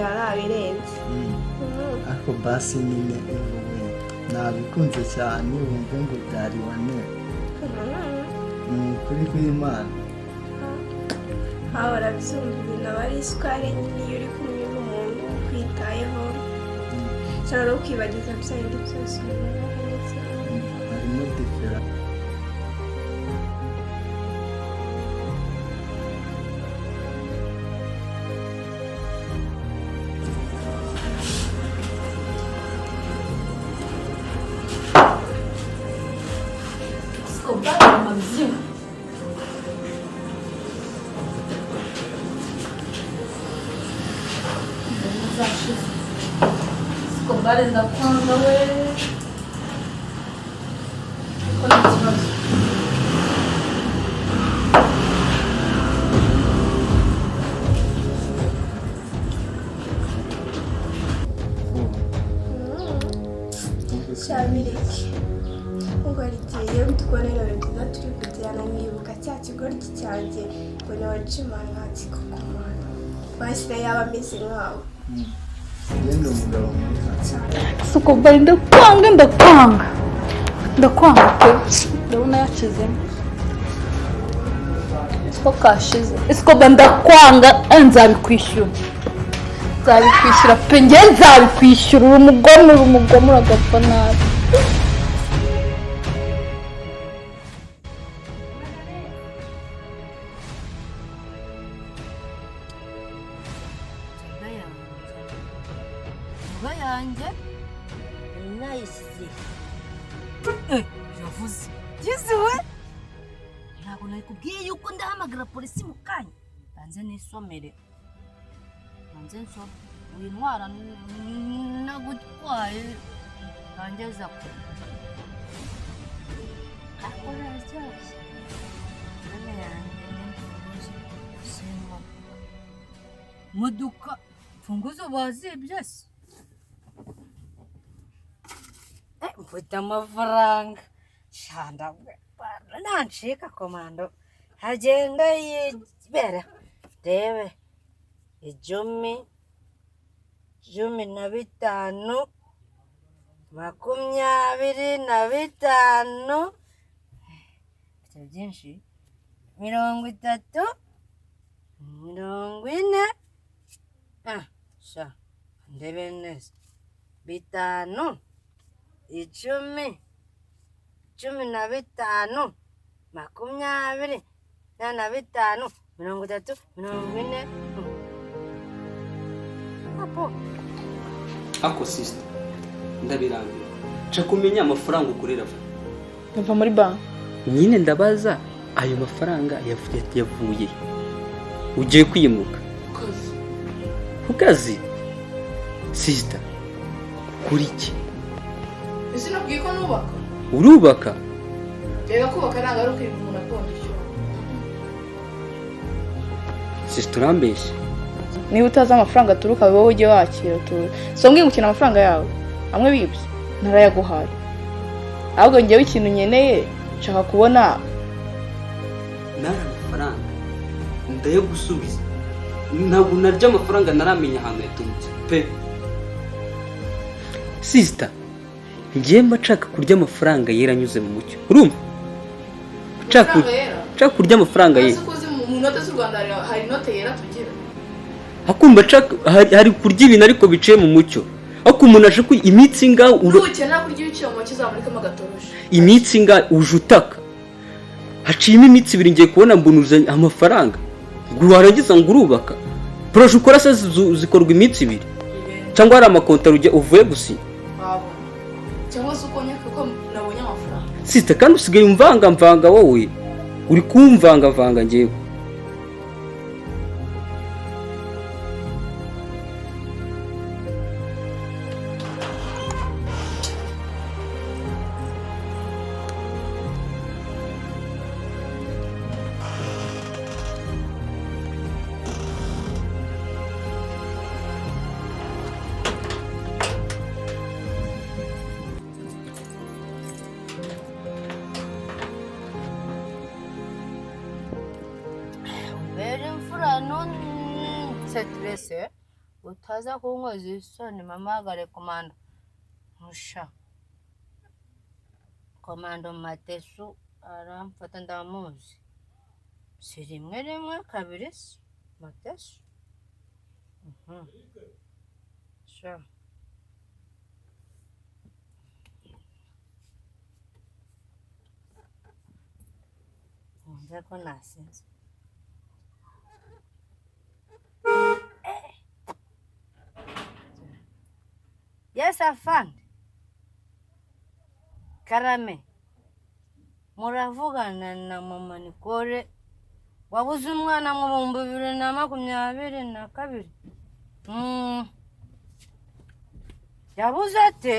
Yarabirenze. Ariko basi nyine ivuwe nabikunze cyane, wumve ngo byari wane. Ni ukuri kw'Imana. Aho urabyumva, ibintu aba ari isukari nyine. Iyo uri kumwe n'umuntu ukwitayeho, ushobora no kwibagiza bya bindi byose umuntu aba anyuze. Harimo différence. Escobar amabyibuho. Zashize. Escobar, ndakwanga we. Ko nta kibazo. Shabireke, ubwo hari igihe iyo ndi kubona ibintu byiza turi kugirana, nkibuka cya kigoryi cyanjye ngo nawe nshimana kikukumana bashyira yaba ameze nkawe. Ngende umugabo mwiza. Cyane. Escobar, ndakwanga, ndakwanga, ndakwanga pe. Ndabona yacizemo ko kashize. Escobar, ndakwanga. Nzabikwishyura, nzabikwishyura pe. Njye nzabikwishyura. Uri umugome, uri umugome, uragapfa nabi. Inzoga yanjye, inzoga yanjye nari nayishyize. Iravuze giziwe. Ntabwo nabikubwiye yuko ndahamagara polisi mu kanya? Banze nisomere, banze nsome. Wintwara nagutwaye ntangeza kure, ariko biraryoshye. Filime yanjye n'imfunguzo z'imodoka, modoka imfunguzo bazibye se? Mfite amafaranga shanda, nancika komando hagenda yibera. Rebe, 10, 15, 25, mfite byinshi, 30, 40. Ah, sha ndebe neza. 5, 10, 15, 25, 30, 40. Apo. Ako sister, ndabirambiwe. Nshaka kumenya amafaranga ukorera ava. Ava muri banki. Nyine ndabaza, ayo mafaranga yavuye he? Ugiye kwimuka ku kazi, sister? Kuri iki? Ese nabwiye ko nubaka? Urubaka? Reba, kubaka ntabwo ari ukwirinda umuntu akunda icyuma. Sister, urambeshya. Niba utazi amafaranga aturuka, wowe ujye wakira utu so mbwiye gukina amafaranga yawe amwe bibye narayaguhaye. Ahubwo njyewe ikintu nkeneye, nshaka kubona Nari amafaranga ndayagusubiza. Ntabwo narya amafaranga naramenya ahantu yaturutse pe. Sister, njyewe mba nshaka kurya amafaranga yera anyuze mu mucyo, urumva? Nshaka Amafaranga yera? Nshaka kurya amafaranga Ese yera. ko uzi mu note z'u Rwanda hari inote yera tugira? Akumva nshaka hari kurya ibintu ariko biciye mu mucyo, ariko umuntu aje ku iminsi ingahe Nukenera kurya ibiciye mu mucyo, uzamurikemo agatoroshi. Iminsi ingahe uje utaka, haciyemo iminsi 2, ngiye kubona mbona uzanye amafaranga, ngo warangiza ngo urubaka. Projet ukora se zikorwa iminsi 2, cyangwa hari amakontaro ujya uvuye gusinya? Wabona cyangwa se uko nyaka ko nabonye amafaranga. Sister, kandi usigaye umvangamvanga. Wowe uri kumvangavanga ngewe. Mbere imfura ntunsetirese. Utaza kunkoza isoni mpamagare komando. Musha. Komando Matesu aramfata ndamuzi. Si rimwe rimwe kabiri se. Matesu. Sha. Wumve ko nasinze. Yes, afande. Karame. Muravugana na mama Nicole wabuze umwana mu 2022. Yabuze ate?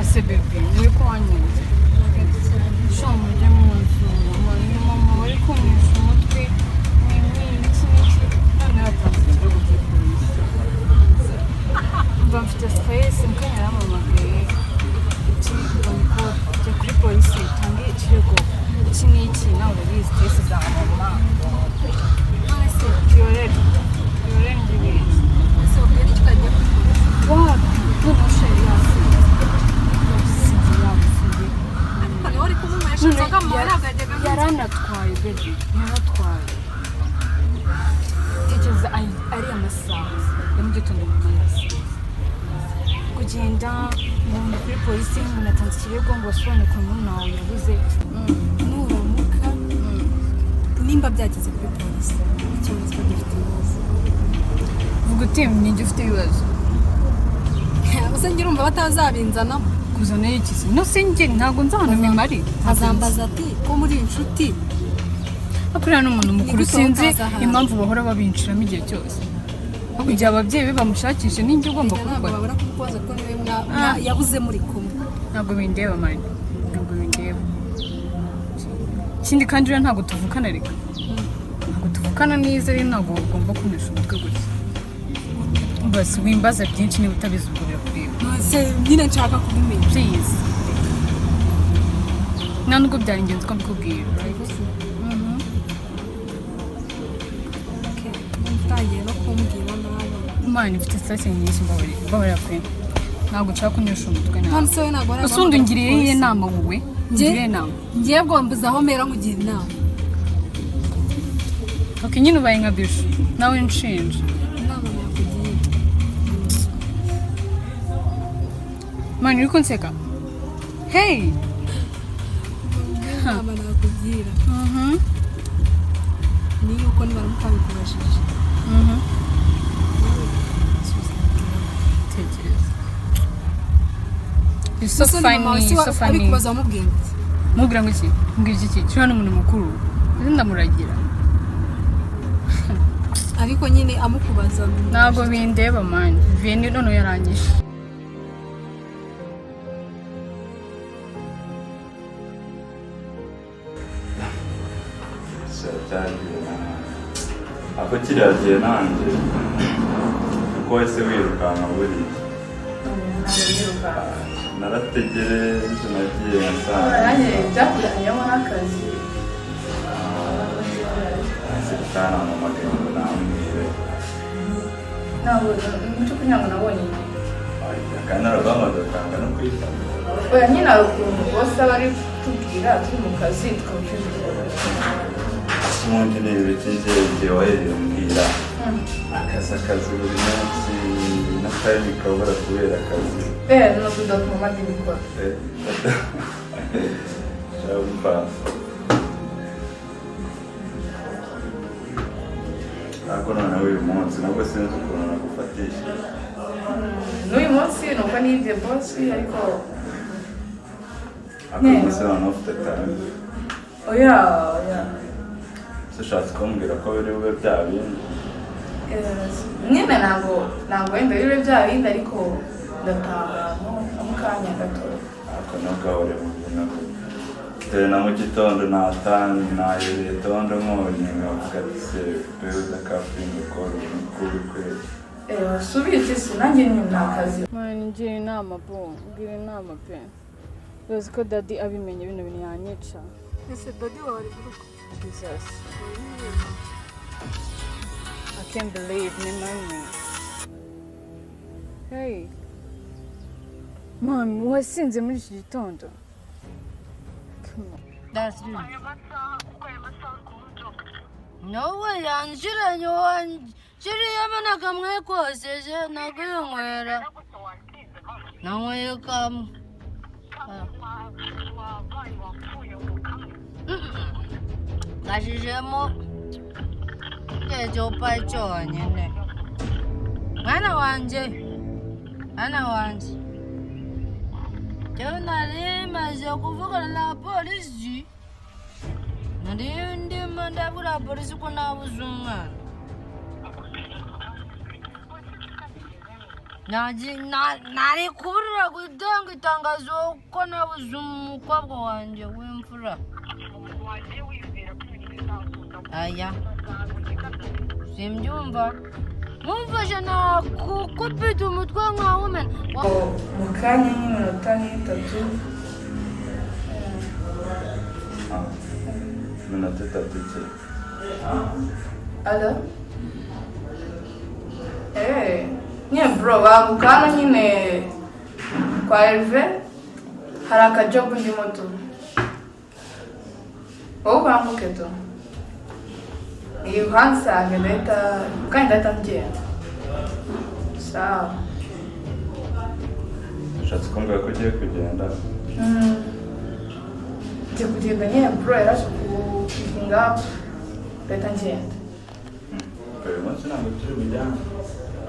Ase bebe, muri ko wanyanze. Sha mujye munsura, mama bari kunyisha umutwe, n'iki n'iki, none hatanze ikirego kuri polisi. Mba mfite stress, mukanya yarampamagaye, ati ngo jya kuri polisi utange ikirego, iki n'iki, nawe urabizi stress za mama. None se yorere, yorere ngibizi. Ese wabwiye n'icyo utagiye kuri polisi? Wapi, noneho sheri yasinze. Yasinze. Ariko niwe uri kumunywesha inzoga mama ntabwo yajyaga anywa inzoga. Yaranatwaye bebe, yaratwaye. Tekereza ari amasaha ya mu gitondo mama yasinze. Kugenda ngo ni kuri polisi ngo natanze ikirego ngo basobanure ukuntu murumuna wawe yabuze. Nuramuka nimba byageze kuri polisi ikibazo ko gifite ibibazo. Vuga uti ninjye ufite ibibazo. Ese njye urumva batazabinzanamo? Kuzana iki se? No sinjye ntabwo nzi ahantu mimari. Azambaza ati ko muri inshuti. Kuriya ni umuntu mukuru Ni gute sinzi utaza ahantu? impamvu bahora babinjiramo igihe cyose. Kugira ababyeyi be bamushakishe ninjye ugomba Ntabwo kubikora. babura kukubaza ko niwe yabuze muri kumwe. Ntabwo bindeba mani. Ntabwo bindeba. Ikindi kandi uriya ntabwo tuvukana reka. Ntabwo tuvukana neza rero ntabwo ugomba kunesha umutwe gutya. Basi wimbaza byinshi niba utabizi ubwo birakureba. Ese nyine nshaka kubimenya. Please. Nta nubwo byari ingenzi ko mbikubwira. Right? Okay, utangiye no kumbwira nawe. Mani mfite stress nyinshi mbabarira. Mbabarira pe. Ntabwo nshaka kunesha umutwe nawe. None se we ntabwo wari Ese undi ungiriye iyihe nama wowe? Ungiriye inama. Ngiye bwombuza aho mera nkugira inama. Ok nyine ubaye nka Bishu. Nawe nshinja. Inama nakugira. Mani uri kunseka? Hey! Inama nakugira. Ni yuko nibaramuka babikubajije. Tekereza. You're so Ese ni mama wawe funny, si so funny. abikubaza wamubwiye ngo iki? Mubwira ngo iki? Mbwira iki? Kiriya ni umuntu mukuru. Ese ndamuragira. Ariko nyine amukubaza. Ntabwo bindeba mani. Veni noneho yarangije. Cyagiye ako kiriya gihe nanjye kuko wahise wirukanka buriya narategereje nagiye nsanga byakujyanyemo n'akazi. nahise utanampamagaye ngo namwire. Ntabwo mu by'ukuri ntabwo nabonye igihe. Kandi naraguhamagaye ukanga no kwitaba. Oya nyine hari ukuntu bose aba ari kutubwira turi mu kazi tukabucuruza. Ubundi ni ibiki njye igihe wahereye umbwira akazi buri munsi n'akanya kabura kubera akazi. No tudatuma ndibikora. Cyangwa ariko noneho uyu munsi nabwo sinzi ukuntu nagufatishije. N'uyu munsi ni uko nibye bosi ariko Ariko uyu munsi noneho ufite time. Oya oya. Se ushatse kumbwira ko biri bube bya bindi? Nyine ntabwo wenda bibe bya bindi ariko ndataha mu kanya gato. Ariko ntugahore mu bintu. Dore na mu gitondo nahereye tondo nkonye nkavuga ati se bewe udakapinga ukora ubu kuri kwezi. Subizi se nanjye ni akazi. Mwana, ngira inama bo, ngira inama pe. Uzi ko daddy abimenye bino bintu yanyica. Ese daddy wawe ari mu rugo? Jesus. I can't believe ni mami. Hey. Mami, wasinze muri iki gitondo? Come on. That's it. Nawe yanshiranye, wanshiriyemo nakamwe kose nakwinywera, nanyweye kamwe gashijemo icupa cyonyine. Mwana wanjye, mwana wanjye, njyewe nari maze kuvugana na polisi, nari ndimo ndabwira polisi ko nabuze umwana. Nari kuburira gutanga itangazo ko nabuze umukobwa wanjye w'imfura. Aya, simbyumva, mumfashe nakukubita umutwe nkawumena. Mu kanya nk'iminota nk'itatu. Iminota itatu ki? Alo. Nyine bro, banguka hano nyine kwa Herve hari akajob ndimo tu. Wowe ubanguke tu. Iyo uhansange ndahita kandi ndahita ngenda. Sawa. Ushatse kumbwira ko ugiye kugenda? Ngiye kugenda nyine bro, yaraje kupikinga up, ndahita ngenda. Uyu munsi ntabwo turi bujyane.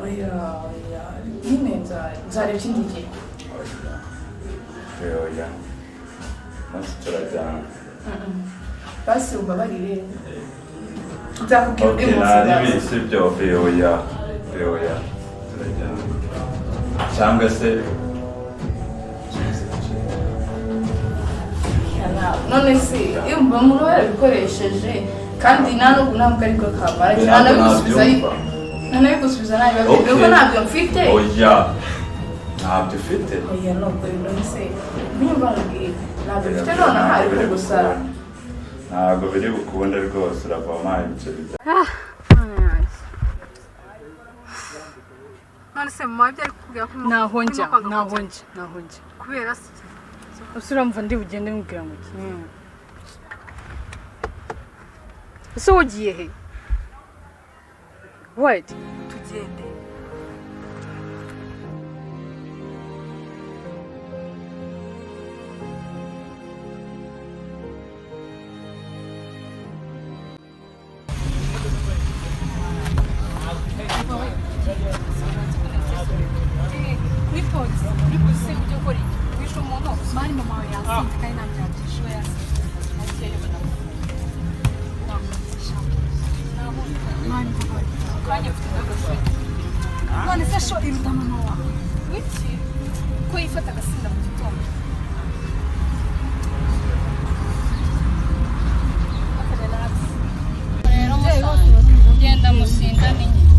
Oya, oya, nyine nzareba ikindi gihe. Oya, oya, umunsi turajyana. Basi umbabarire. Nzakubwira undi Okay, munsi nta nzaza. n'ibi sibyo. Oya, oya, turajyana cyangwa se None se iyo umuntu yarabikoresheje kandi nta nubwo ntabwo ariko kamara, Ntabwo ntanabigusubiza, nabyumva. ntanabigusubiza nabi Okay. kuko ntabyo mfite. Oya, ntabyo ufite. Oya, nubwo none se nimba nkubwira ntabyo mfite nonaha, ariko gusa Ntabwo biri bukunde rwose, uravoma ibiceri byawe. Mwana yanjye. None se mama ibyo ari kukubwira ko Naho njya, urimo kwanga naho kujya? njya, naho njya. Kubera se? Ese uramva ndi bugende mubwira ngo iki? Ese wogiye he? What? Tugende. Kuri polisi, kuri polisi ujya ukora iki? Wishe umuntu mani, mama wawe yasinze kandi ntabwo yabyishe, we yasinze agiyeyo banamufunga. Mani, kanya mfite n'agashoti. None se sho iruta mama wawe wiki ko yifata agasinda mu gitondo? Rero musanze genda musindane nyine.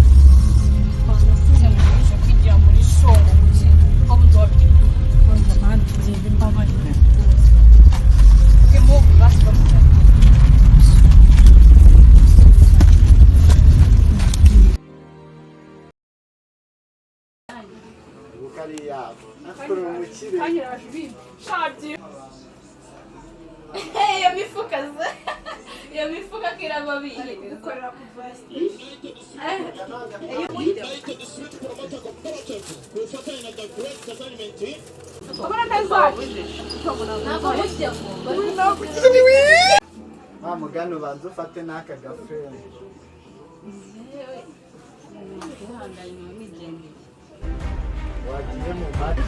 Muje kwigira muri shongo kuki ko mudobye? Tugende, mbabarira. Okay, move, basi bamuze. Kuko ari iyabo akora umukire. Iyo mifuka se, iyo mifuka ko irababiye. Gukorera ku basi. Ntabwo mujya Wa mugani, ubanza ufate n'aka gafuremu. Ihanganye, nigendeye. Wagiye mu mari.